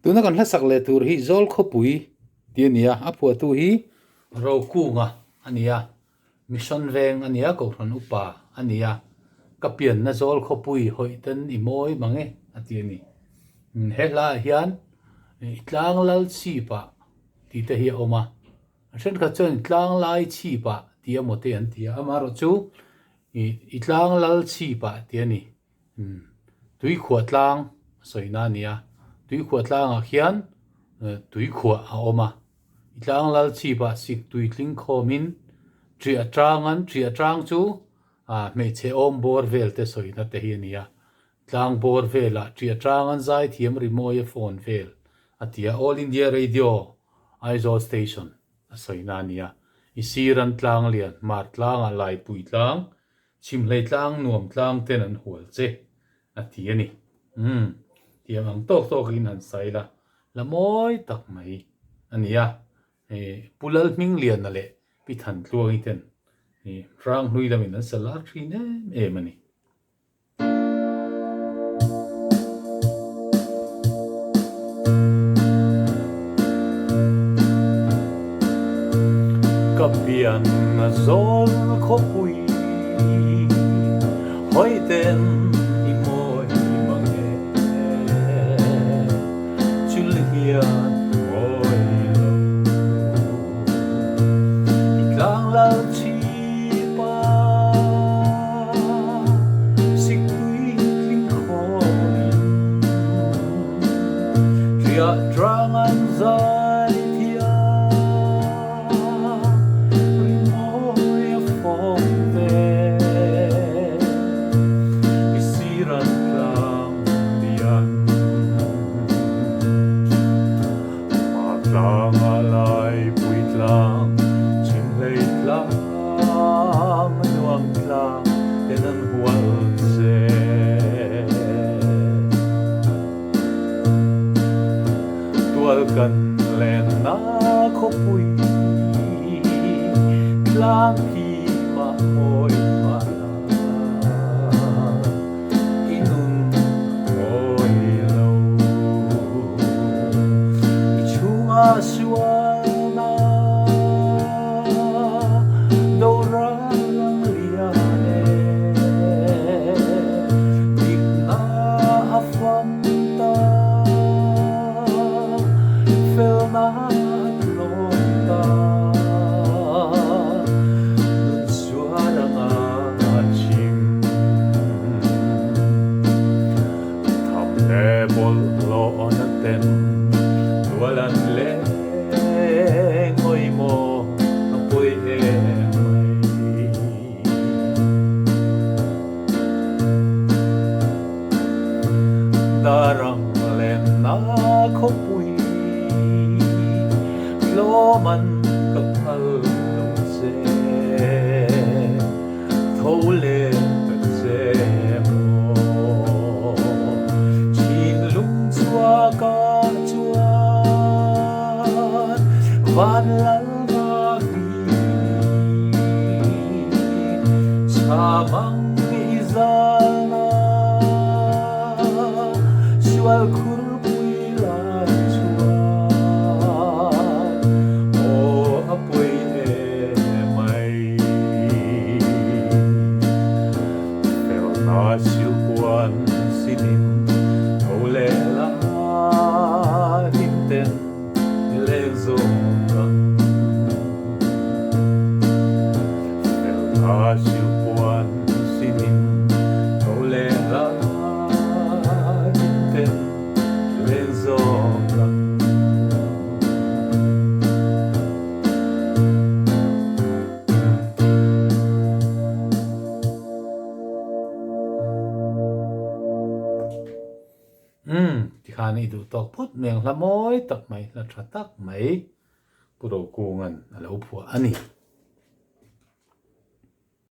Tuna kan hlasak leh tur hi Zawl khawpui tih a ni a, a phuahtu hi Rokunga a ni a, Mission veng a ni a, Kohhran upa a ni a, ka pianna Zawl khawpui hawih ten i mawi mang e a ti a ni. He hlaah hian i tlang lal chhipah tih te hi a awm a, a thenkhat chuan i tlang lai chhipah tih emaw te an ti a, amaherawhchu i tlang lal chhipah tih a ni. Tuikhuah tlang a sawina a ni a, tuikhuah tlangah khian tuikhuah a awm a, i tlang lal chhipah sik tui tling khawmin triah tang an triah tang chu ah hmeichhe awm bawr vel te sawina te hi a ni a, tlang bawr velah triah tang an zai thiam rimawi a phone vel a ti a, All India Radio Aizawl Station a sawina a ni a, i sir an tlang lian hmar tlangah Laipui tlang Chhimhlei tlang nuam tlang ten an hual che a ti a ni. Umm, tiang ang tawk tawkin han sai la, la mawi tak mai a ni a. Hei Pu Lalhmingliana leh Pi Thantluangi ten Hranghlui lamin an sa lar thin em em a ni. Ka pian a zawl khawpui hawi ten i mawi mang e chul hian mawi lo i tlang lal chip a. Siktui tling khawmin riah ṭang an zai thiam rimawi a fawm ve i sir an tlang lian Hma tlang a laipui tlang chhimhlei tlang. Nuam tlang ten an hual che. Tual kan lenna khawpui tlang hi mah mawi mah la i nun mawi lo. I chhungah sualna. Eng maw a pawi em mai. Darang lenna khawpui tlawm an ka phal lo che, tho leh ta che maw thinlung chhuakah chuan. Van lal va hi Chhamang i zalna Sual khurpui lai chuan Aw a pawi em mai Felna silpuan sinin tho leh la hlim ten i leng zawng ang. Felna silpuan sinin tho leh la hlim ten i leng zawng ang. Umm, tikhan i duh tawk phawt mai ang hla mawi tak mai, hla tha tak mai Pu Rokunga'n a lo phuah a ni.